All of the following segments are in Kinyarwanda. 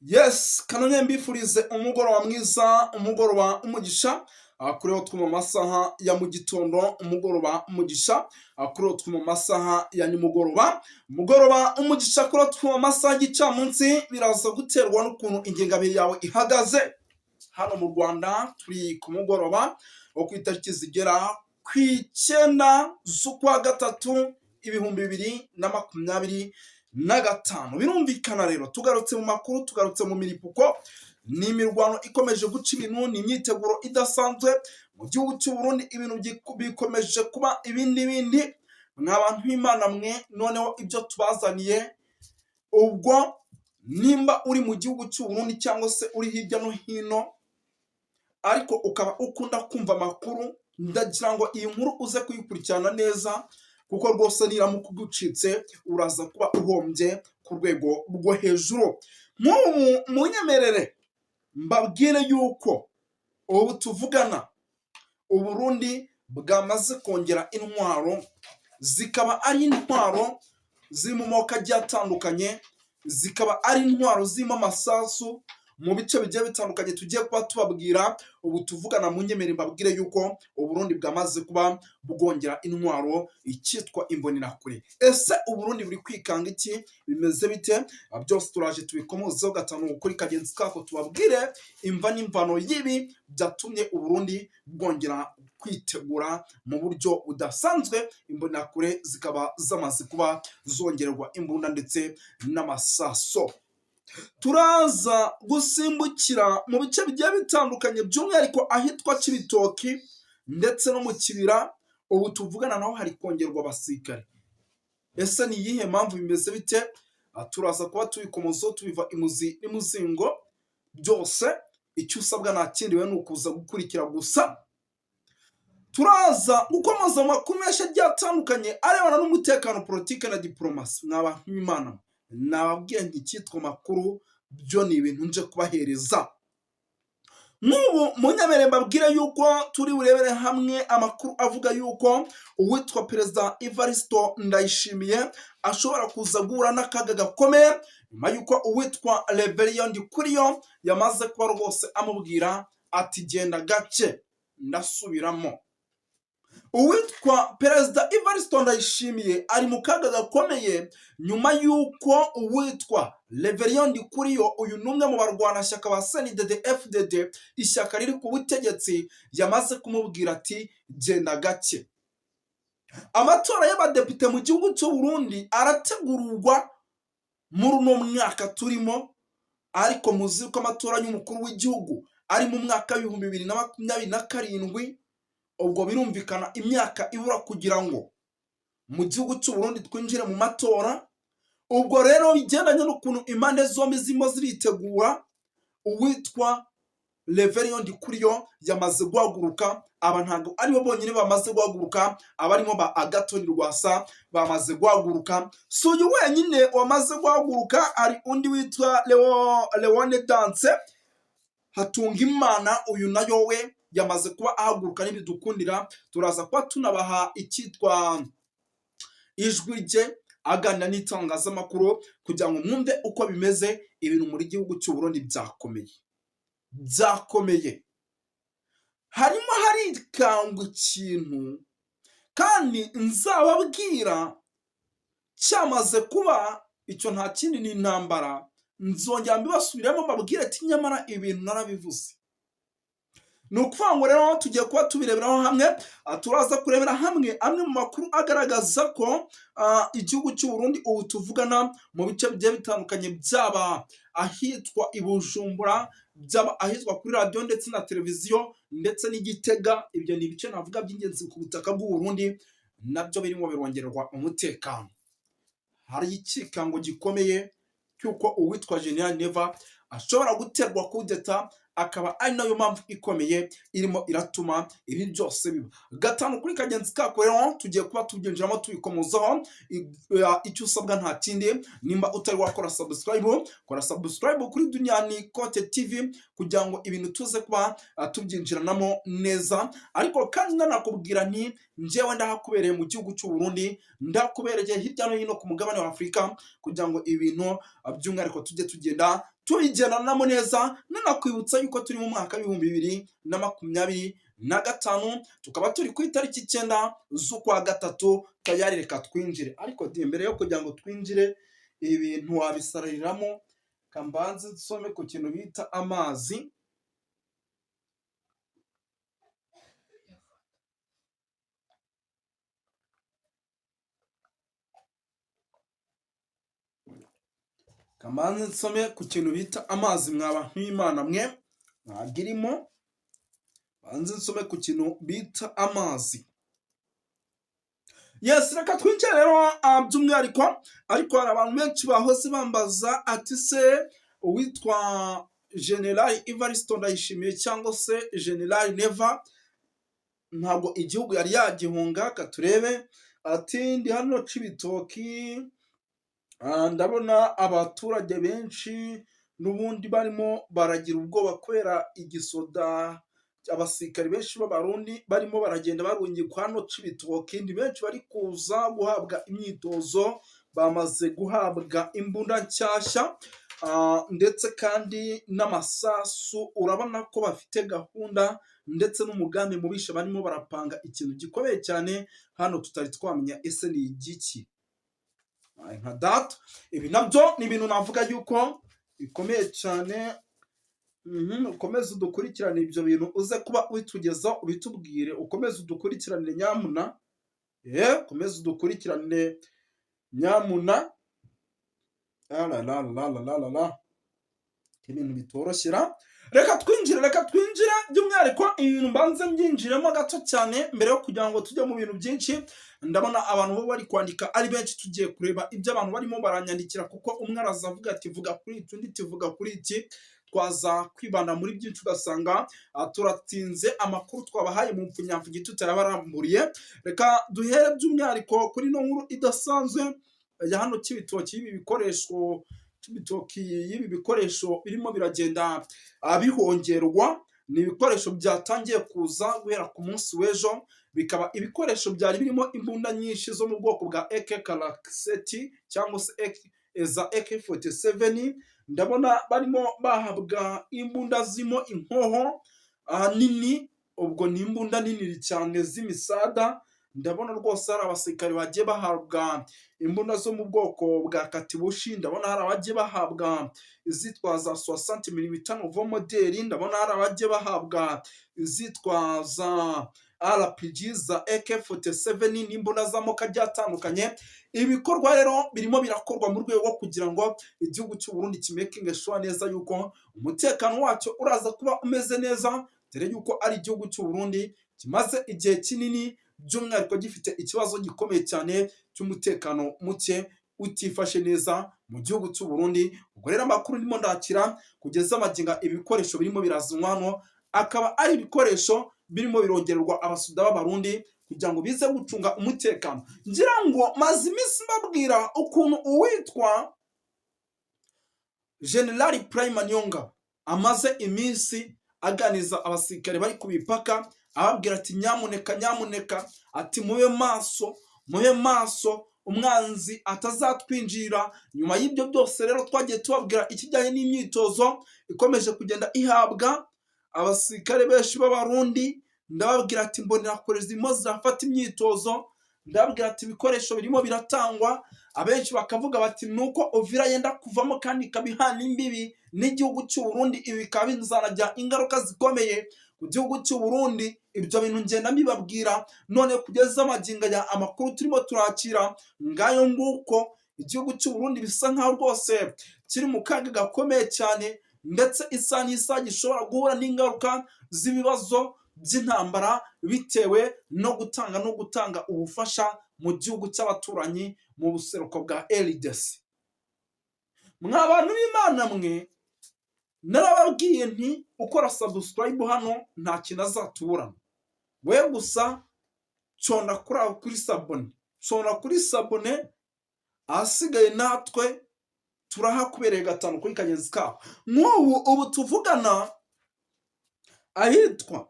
Yes, kanone mbifurize umugoroba mwiza, umugoroba umugisha kuri wo mu masaha ya mu gitondo, umugoroba umugisha kuri wo mu masaha ya nimugoroba, umugoroba umugisha kuri wo mu masaha y'igicamunsi. Biraza guterwa n'ukuntu ingengabihe yawe ihagaze. Hano mu Rwanda turi ku mugoroba wo ku itariki zigera ku 9 z'ukwa gatatu 2025. Birumvikana rero, tugarutse mu makuru, tugarutse mu miripuko. Ni imirwano ikomeje guca ibintu, ni imyiteguro idasanzwe mu gihugu cy'u Burundi. Ibintu bikomeje kuba ibindi bindi, mwa bantu b'Imana mwe. Noneho ibyo tubazaniye, ubwo nimba uri mu gihugu cy'u Burundi cyangwa se uri hirya no hino ariko ukaba ukunda kumva amakuru, ndagira ngo iyi nkuru uze kuyikurikirana neza, kuko rwose niramuka ugucitse uraza kuba uhombye ku rwego rwo hejuru. Nk'ubu munyemerere mbabwire yuko ubu tuvugana Uburundi bwamaze kongera intwaro, zikaba ari intwaro ziri mu moko agiye atandukanye, zikaba ari intwaro zirimo amasasu mu bice bigiye bitandukanye tugiye kuba tubabwira. Ubu tuvugana, munyemerere mbabwire yuko Uburundi bwamaze kuba bwongera intwaro, icyitwa imbonerakure. Ese Uburundi buri kwikanga iki? Bimeze bite? Byose turaje tubikomozeho gatanu kuri kagenzi kako, tubabwire imva n'imvano y'ibi byatumye Uburundi bwongera kwitegura mu buryo budasanzwe, imbonerakure zikaba zamaze kuba zongererwa imbunda ndetse n'amasaso. Turaza gusimbukira mu bice bigiye bitandukanye, by'umwihariko ahitwa Cibitoki ndetse no mu Kibira. Ubu tuvugana naho hari kongerwa abasirikare. Ese ni iyihe mpamvu? Bimeze bite? Turaza kuba tubikomozaho, tubiva imuzi n'imuzingo byose. Icyo usabwa nta kindi we ni ukuza gukurikira gusa. Turaza gukomoza amakuru menshi agiye atandukanye arebana n'umutekano, politike na diporomasi. Mwaba nk'Imana, nababwiye nti icyitwa amakuru byo ni ibintu nje kubahereza. Nk'ubu munyemere mbabwire yuko turi burebere hamwe amakuru avuga yuko uwitwa Perezida Evaristo Ndayishimiye ashobora kuza guhura n'akaga gakomeye nyuma y'uko uwitwa Reverien Ndikuriyo yamaze kuba rwose amubwira ati "Genda gake." Ndasubiramo, uwitwa Perezida Evaristo Ndayishimiye ari mu kaga gakomeye nyuma y'uko uwitwa Reverien Ndikuriyo, uyu ni umwe mu barwanashyaka ba CNDD FDD, ishyaka riri ku butegetsi, yamaze kumubwira ati "Genda gake." Amatora y'abadepite mu gihugu cy'u Burundi arategurwa muri uno mwaka turimo, ariko muzi ko amatora y'umukuru w'igihugu ari mu mwaka w'2027. Ubwo birumvikana imyaka ibura kugira ngo mu gihugu cy'u Burundi twinjire mu matora. Ubwo rero bigendanye n'ukuntu impande zombi zirimo ziritegura, uwitwa Reverien Ndikuriyo yamaze guhaguruka. Aba ntabwo aribo bonyine bamaze guhaguruka, abarimo ba Agathon Rwasa bamaze guhaguruka. Si uyu wenyine wamaze guhaguruka, hari undi witwa Leone Danse Hatungimana, uyu nayo we yamaze kuba ahaguruka. N'ibidukundira turaza kuba tunabaha icyitwa ijwi rye aganira n'itangazamakuru kugira ngo mwumve uko bimeze. Ibintu muri gihugu cy'u Burundi byakomeye, byakomeye. Harimo harikangwa ikintu, kandi nzababwira cyamaze kuba. Icyo nta kindi, ni intambara. Nzongera mbibasubiremo, mbabwire ati "Nyamara ibintu narabivuze." Ni ukuvuga ngo rero tugiye kuba tubireberaho hamwe. Turaza kurebera hamwe amwe mu makuru agaragaza ko igihugu cy'u Burundi ubu tuvugana mu bice bigiye bitandukanye, byaba ahitwa i Bujumbura, byaba ahitwa kuri radiyo ndetse na televiziyo, ndetse n'Igitega. Ibyo ni ibice navuga by'ingenzi ku butaka bw'u Burundi, nabyo birimo birongererwa umutekano. Hari ikikango gikomeye cy'uko uwitwa General Neva ashobora guterwa kudeta, akaba ari nayo mpamvu ikomeye irimo iratuma ibi byose biba. Gatanu kuri kagenzi kako rero tugiye kuba tubyinjiramo, tubikomozaho. Icyo usabwa nta kindi, nimba utari wakora subscribe, kora subscribe kuri Duniyani Kote TV kugira ngo ibintu tuze kuba tubyinjiranamo neza. Ariko kandi nanakubwira nti njyewe ndahakubereye mu gihugu cy'u Burundi, ndakubereye hirya no hino ku mugabane wa Afurika, kugira ngo ibintu by'umwihariko tujye tugenda. Tubigendanamo neza. Nanakwibutsa yuko turi mu mwaka w'2025, tukaba turi ku itariki 9 z'ukwa gatatu. Tayari, reka twinjire. Ariko di mbere yo kugira ngo twinjire, ibintu wabisarariramo, kambanze nsome ku kintu bita amazi. Kamanze nsome ku kintu bita amazi. Mwaba nk'Imana mwe, ntabwo irimo. Banze nsome ku kintu bita amazi. Yes, reka twinjire rero. By'umwihariko ariko hari abantu benshi bahoze bambaza ati: "Se uwitwa General Evariste Ndayishimiye cyangwa se General Neva ntabwo igihugu yari yagihunga?" Katurebe. Ati: "Ndi hano Cibitoki, ndabona abaturage benshi n'ubundi barimo baragira ubwoba kubera igisoda, abasirikari benshi b'Abarundi barimo baragenda barungikwa hano Cibitoki. Ni benshi bari kuza guhabwa imyitozo, bamaze guhabwa imbunda nshyashya ndetse kandi n'amasasu. Urabona ko bafite gahunda ndetse n'umugambi mubisha, barimo barapanga ikintu gikomeye cyane hano tutari twamenya ese ni igiki." Nka data, ibi nabyo ni ibintu navuga yuko bikomeye cyane. Ukomeze udukurikirane, ibyo bintu uze kuba ubitugezaho, ubitubwire. Ukomeze udukurikiranire nyamuna, ukomeze udukurikiranire nyamuna. La, ibintu bitoroshyera. Reka twinjire, reka twinjire. By'umwihariko ibintu mbanze mbyinjiremo gato cyane mbere yo kugira ngo tujye mu bintu byinshi. Ndabona abantu bo bari kwandika ari benshi. Tugiye kureba ibyo abantu barimo baranyandikira, kuko umwe araza avuga ati: "Vuga kuri iki", undi ati: "Vuga kuri iki". Twaza kwibanda muri byinshi, ugasanga turatinze, amakuru twabahaye mu mpfunyapfunyi tutayabaramburiye. Reka duhere by'umwihariko kuri ino nkuru idasanzwe ya hano Cibitoki, y'ibi bikoresho Cibitoki, y'ibi bikoresho birimo biragenda bihongerwa. Ni ibikoresho byatangiye kuza guhera ku munsi w'ejo, bikaba ibikoresho byari birimo imbunda nyinshi zo mu bwoko bwa AK 47 cyangwa se za AK47. Ndabona barimo bahabwa imbunda zirimo inkoho nini, ubwo ni imbunda nini cyane z'imisada. Ndabona rwose hari abasirikare bagiye bahabwa imbunda zo mu bwoko bwa katibushi, ndabona hari abagiye bahabwa izitwa za 60 mm nouveau modèle, ndabona hari abagiye bahabwa izitwa za RPG za AK47 n'imbunda z'amoko agiye atandukanye. Ibikorwa rero birimo birakorwa mu rwego rwo kugira ngo igihugu cy'u Burundi kimakinge sure neza yuko umutekano wacyo uraza kuba umeze neza, dore yuko ari igihugu cy'u Burundi kimaze igihe kinini by'umwihariko gifite ikibazo gikomeye cyane cy'umutekano muke utifashe neza mu gihugu cy'u Burundi. Ubwo rero amakuru ndimo ndakira kugeza amaginga, ibikoresho birimo birazanwa hano akaba ari ibikoresho birimo birongererwa abasuda b'Abarundi kugira ngo bize gucunga umutekano. Ngira ngo maze iminsi mbabwira ukuntu uwitwa General Prime Niyongabo amaze iminsi aganiza abasirikare bari ku mipaka, ababwira ati: "Nyamuneka, nyamuneka", ati: "Mube maso, mube maso, umwanzi atazatwinjirira." Nyuma y'ibyo byose rero twagiye tubabwira ikijyanye n'imyitozo ikomeje kugenda ihabwa abasirikare benshi b'Abarundi. Ndababwira ati mbonerakure zirimo zirafata imyitozo, ndababwira ati ibikoresho birimo biratangwa. Abenshi bakavuga bati nuko Uvira yenda kuvamo kandi ikaba ihana imbibi n'igihugu cy'u Burundi, ibi bikaba bizanagira ingaruka zikomeye ku gihugu cy'u Burundi. Ibyo bintu ngenda mbibabwira. None kugeza amagingo aya, amakuru turimo turakira ngayo nguko, igihugu cy'u Burundi bisa nkaho rwose kiri mu kaga gakomeye cyane, ndetse isaha n'isaha gishobora guhura n'ingaruka z'ibibazo by'intambara bitewe no gutanga ubufasha mu gihugu cy'abaturanyi mu buseruko bwa RDC. Mwa bantu b'Imana mwe, narababwiye nti ukora subscribe hano nta kintu azatuburana. We gusa conda kuri aho kuri s'abonner, conda kuri s'abonner, ahasigaye natwe turahakubereye gatanu kuri kagenzi kabo. Nk'ubu ubu tuvugana, ahitwa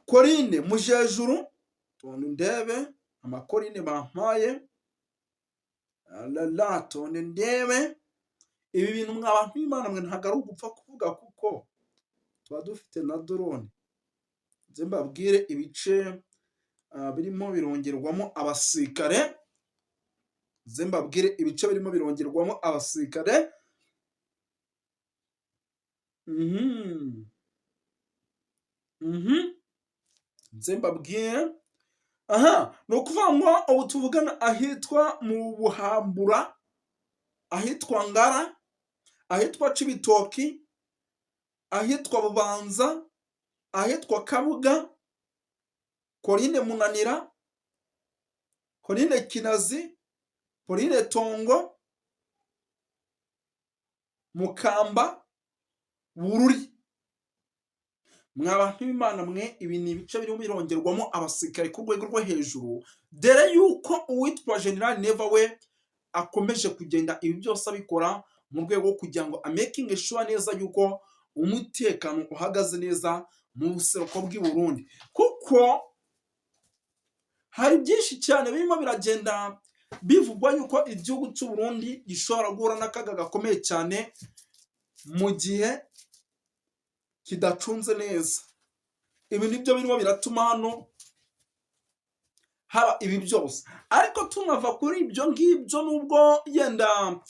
Korine Mujejuru, tonde ndebe amakorine bampaye, la tonde ndebe. Ibi bintu, mwa bantu b'Imana mwe, ntabwo ari ugupfa kuvuga, kuko tuba dufite na drone. Nze mbabwire ibice birimo birongerwamo abasirikare, nze mbabwire ibice birimo birongerwamo abasirikare. Nze mbabwire aha. Ni ukuvuga ngo ubu tuvugana, ahitwa mu Buhambura, ahitwa Ngara, ahitwa Cibitoki, ahitwa Bubanza, ahitwa Kabuga, Colline Munanira, Colline Kinazi, Colline Tongo, Mukamba, Bururi. Mwa bantu b'Imana mwe, ibi ni ibice birimo birongerwamo abasirikare ku rwego rwo hejuru, dore yuko uwitwa General Neva we akomeje kugenda ibi byose abikora mu rwego rwo kugira ngo amakinge sure neza yuko umutekano uhagaze neza mu buseruko bw'i Burundi, kuko hari byinshi cyane birimo biragenda bivugwa yuko igihugu cy'u Burundi gishobora guhura n'akaga gakomeye cyane mu gihe kidacunze neza. Ibi nibyo birimo biratuma hano haba ibi byose. Ariko tunava kuri ibyo ngibyo, nubwo yenda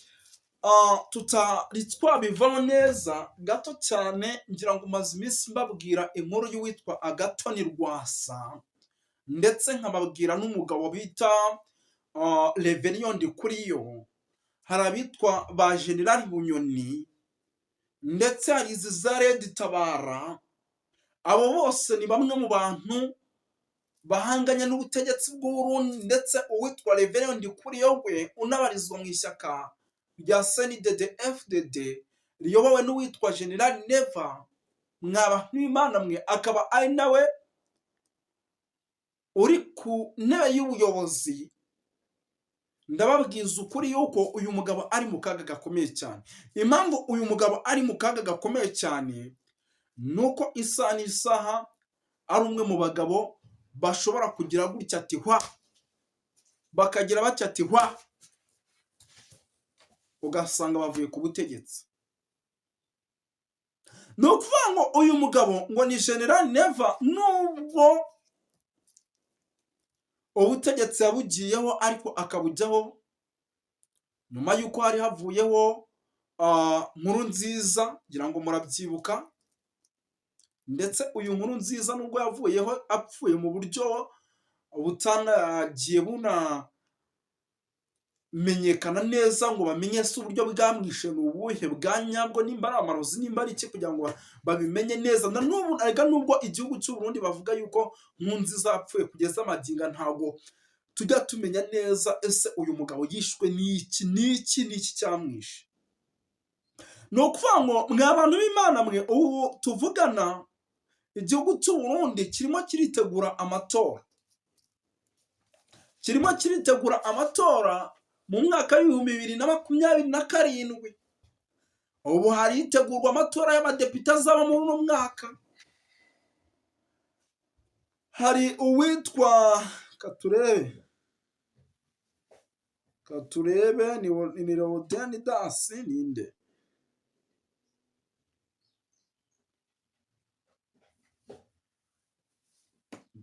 tutari twabivaho neza gato cyane, ngira ngo maze iminsi mbabwira inkuru y'uwitwa Agathon Rwasa, ndetse nkababwira n'umugabo bita Reverien Ndikuriyo. Hari abitwa ba General Bunyoni, ndetse hari izi za Red Tabara. Abo bose ni bamwe mu bantu bahanganye n'ubutegetsi bw'Uburundi, ndetse uwitwa Reverien Ndikuriyo we unabarizwa mu ishyaka rya CNDD FDD riyobowe n'uwitwa General Neva. Mwaba n'Imana mwe, akaba ari nawe uri ku ntebe y'ubuyobozi. Ndababwiza ukuri yuko uyu mugabo ari mu kaga gakomeye cyane. Impamvu uyu mugabo ari mu kaga gakomeye cyane ni uko isaha n'isaha ari umwe mu bagabo bashobora kugira gutya ati hwa, bakagira batya ati hwa, ugasanga bavuye ku butegetsi. Ni ukuvuga ngo uyu mugabo ngo ni General Neva, nubwo ubutegetsi yabugiyeho ariko akabujyaho nyuma y'uko hari havuyeho Nkurunziza, ngira ngo murabyibuka. Ndetse uyu Nkurunziza, nubwo yavuyeho apfuye mu buryo butanagiye bunamenyekana neza ngo bamenye se uburyo bwamwishe ni ubuhe bwa nyabwo, nimba ari amarozi, nimba ari iki, kugira ngo babimenye neza, na n'ubu erega, nubwo igihugu cy'u Burundi bavuga yuko Nkurunziza yapfuye, kugeza amaginga ntabwo tujya tumenya neza ese uyu mugabo yishwe n'iki, n'iki, n'iki cyamwishe. Ni ukuvuga ngo, mwa bantu b'Imana mwe, ubu tuvugana igihugu cy'u Burundi kirimo kiritegura amatora, kirimo kiritegura amatora mu mwaka w'2027. Ubu haritegurwa amatora y'abadepite azaba muri uno mwaka. Hari uwitwa, katurebe, ni Leonidas, ninde?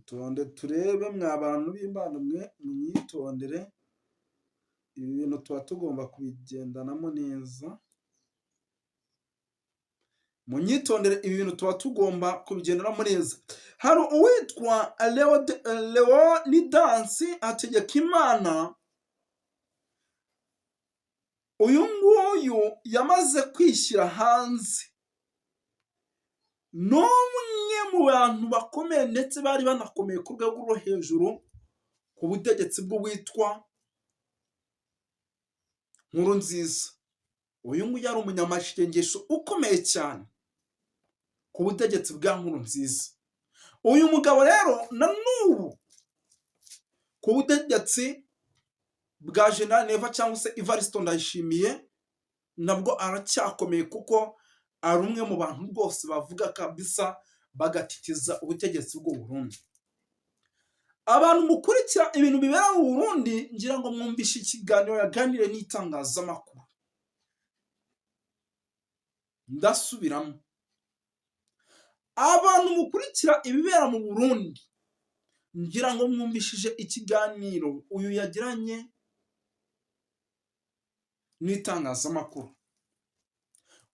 Tonde turebe. Mwa bantu b'Imana mwe, mwitondere ibi bintu, tuba tugomba kubigendanamo neza. Munyitondere, ibi bintu tuba tugomba kubigenderamo neza. Hari uwitwa Leonidas Hategekimana. Uyu nguyu yamaze kwishyira hanze, ni umwe mu bantu bakomeye, ndetse bari banakomeye ku rwego rwo hejuru ku butegetsi bw'uwitwa Nkurunziza. Uyu nguyu yari umunyamasengesho ukomeye cyane ku butegetsi bwa Nkurunziza. Uyu mugabo rero na n'ubu ku butegetsi bwa General Neva cyangwa se Evariste Ndayishimiye nabwo aracyakomeye, kuko ari umwe mu bantu rwose bavuga kabisa bagatitiza ubutegetsi bw'u Burundi. Abantu mukurikira ibintu bibera mu Burundi, ngira ngo mwumvishe ikiganiro yaganiriye n'itangazamakuru. Ndasubiramo, abantu mukurikira ibibera mu Burundi, ngira ngo mwumvishije ikiganiro uyu yagiranye n'itangazamakuru.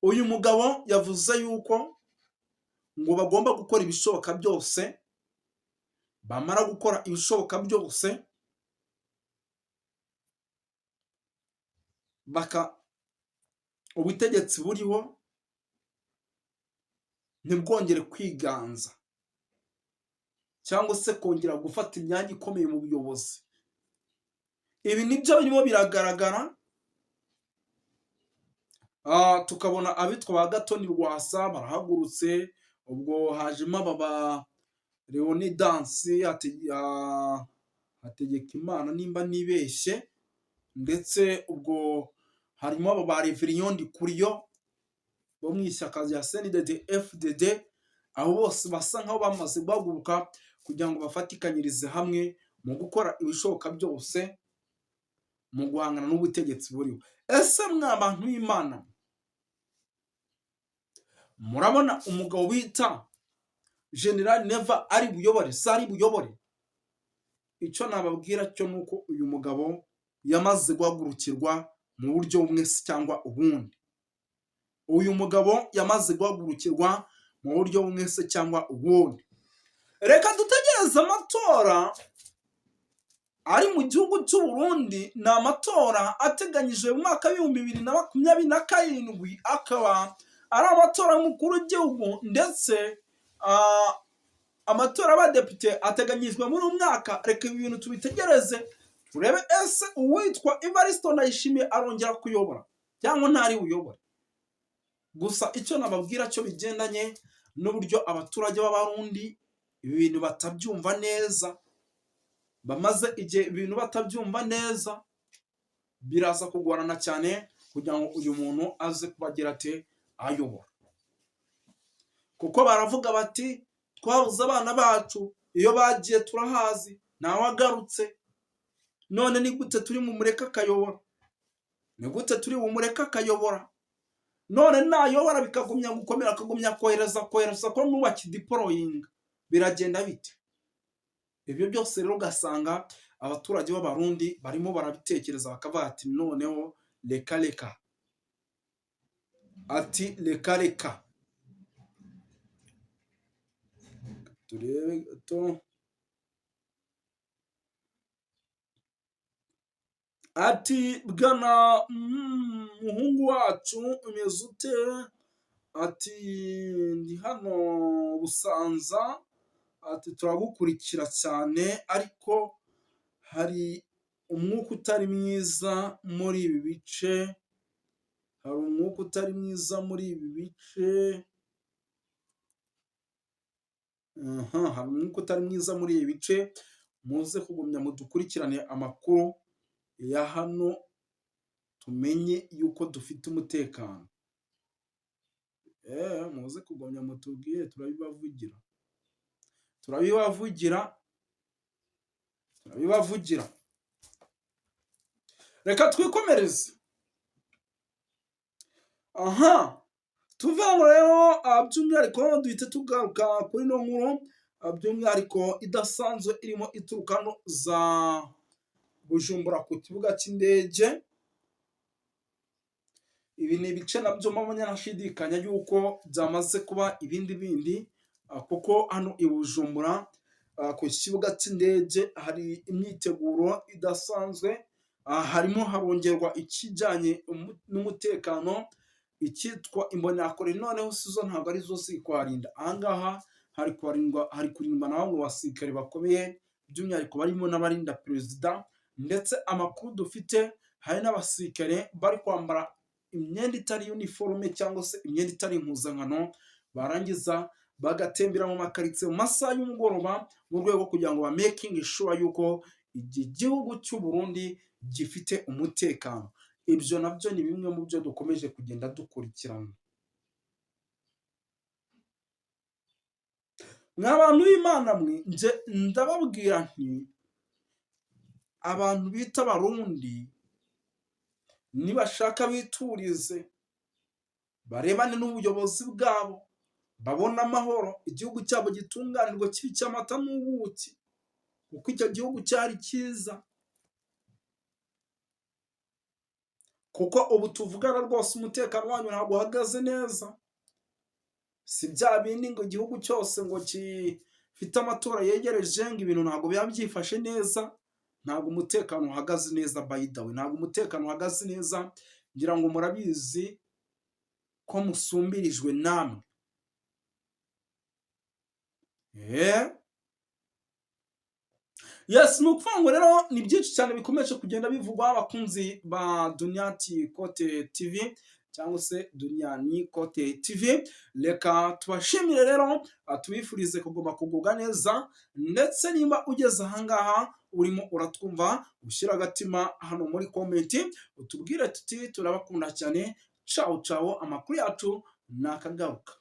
Uyu mugabo yavuze yuko ngo bagomba gukora ibishoboka byose, bamara gukora ibishoboka byose baka ubutegetsi buriho ntibwongere kwiganza cyangwa se kongera gufata imyanya ikomeye mu buyobozi. Ibi nibyo birimo biragaragara, tukabona abitwa ba Gatoni Rwasa barahagurutse, ubwo hajemo aba ba Leonidansi Hategekimana nimba nibeshye, ndetse ubwo harimo aba ba Reverien Ndikuriyo bo mu ishyaka rya CNDD FDD, abo bose basa nkaho bamaze guhaguruka kugira ngo bafatikanyirize hamwe mu gukora ibishoboka byose mu guhangana n'ubutegetsi buriho. Ese mwa bantu b'Imana, murabona umugabo bita General Neva ari buyobore se ari buyobore? Icyo nababwira cyo ni uko uyu mugabo yamaze guhagurukirwa mu buryo bumwe se cyangwa ubundi. Uyu mugabo yamaze guhagurukirwa mu buryo bumwe se cyangwa ubundi. Reka dutegereze amatora ari mu gihugu cy'u Burundi. Ni amatora ateganyijwe mu mwaka w'2027, akaba ari amatora y'umukuru w'igihugu, ndetse amatora y'abadepite ateganyijwe muri uyu mwaka. Reka ibi bintu tubitegereze turebe, ese uwitwa Evariste Ndayishimiye arongera kuyobora cyangwa ntari buyobore? Gusa icyo nababwira cyo bigendanye n'uburyo abaturage b'Abarundi ibi bintu batabyumva neza, bamaze igihe ibintu batabyumva neza, biraza kugorana cyane kugira ngo uyu muntu aze kuba agira ate ayobora, kuko baravuga bati twabuze abana bacu, iyo bagiye turahazi, ntawagarutse, none ni gute turi bumureke akayobora? Ni gute turi bumureke akayobora? None nayobora bikagumya gukomera, akagumya kohereza kohereza, ko n'ubu akideployinga, biragenda bite? Ibyo byose rero ugasanga abaturage b'Abarundi barimo barabitekereza, bakavuga ati noneho reka reka, ati reka reka turebe gato. Ati bwana muhungu wacu, umeze ute? Ati ndi hano Busanza, ati turagukurikira cyane, ariko hari umwuka utari mwiza muri ibi bice, hari umwuka utari mwiza muri ibi bice, hari umwuka utari mwiza muri ibi bice, muze kugumya mudukurikirane amakuru ya hano tumenye yuko dufite umutekano. Muze kugumya mutubwire, turabibavugira, turabibavugira, turabibavugira. Reka twikomereze. Aha tuve hano rero, by'umwihariko duhite tugaruka kuri ino nkuru by'umwihariko idasanzwe irimo ituruka hano za Bujumbura ku kibuga cy'indege. Ibi ni ibice nabyo mpamya ntashidikanya yuko byamaze kuba ibindi bindi, kuko hano i Bujumbura ku kibuga cy'indege hari imyiteguro idasanzwe, harimo harongerwa ikijyanye n'umutekano, icyitwa imbonerakure noneho si zo, ntabwo arizo ziri kuharinda. Aha ngaha hari kuharindwa, hari kurindwa na bamwe mu basirikare bakomeye, by'umwihariko barimo n'abarinda perezida, ndetse amakuru dufite hari n'abasirikare bari kwambara imyenda itari uniforme cyangwa se imyenda itari impuzankano, barangiza bagatembera mu makaritsiye mu masaha y'umugoroba mu rwego rwo kugira ngo bamakinge sure yuko iki gihugu cy'u Burundi gifite umutekano. Ibyo nabyo ni bimwe mu byo dukomeje kugenda dukurikirana. Mwa bantu b'Imana mwe, nje ndababwira nti abantu bita Abarundi nibashaka biturize. Barebane n'ubuyobozi bwabo, babone amahoro, igihugu cyabo gitunganirwe kibe icy'amata n'ubuki, kuko icyo gihugu cyari cyiza. Kuko ubu tuvugana rwose umutekano wanyu ntabwo uhagaze neza. Si bya bindi ngo igihugu cyose ngo gifite amatora yegereje, ngo ibintu ntabwo biba byifashe neza. Ntabwo umutekano uhagaze neza, by the way, ntabwo umutekano uhagaze neza. Ngira ngo murabizi ko musumbirijwe namwe. Yes, ni ukuvuga ngo rero ni byinshi cyane bikomeje kugenda bivugwa, abakunzi ba Dunyati Kote TV cyangwa se Dunyani Kote TV. Reka tubashimire rero, tubifurize kuguma kugubwa neza, ndetse nimba ugeze ahangaha urimo uratwumva, ushyira agatima hano muri comment, utubwire tuti turabakunda cyane. Cawu cawu, amakuru yacu ni akagaruka.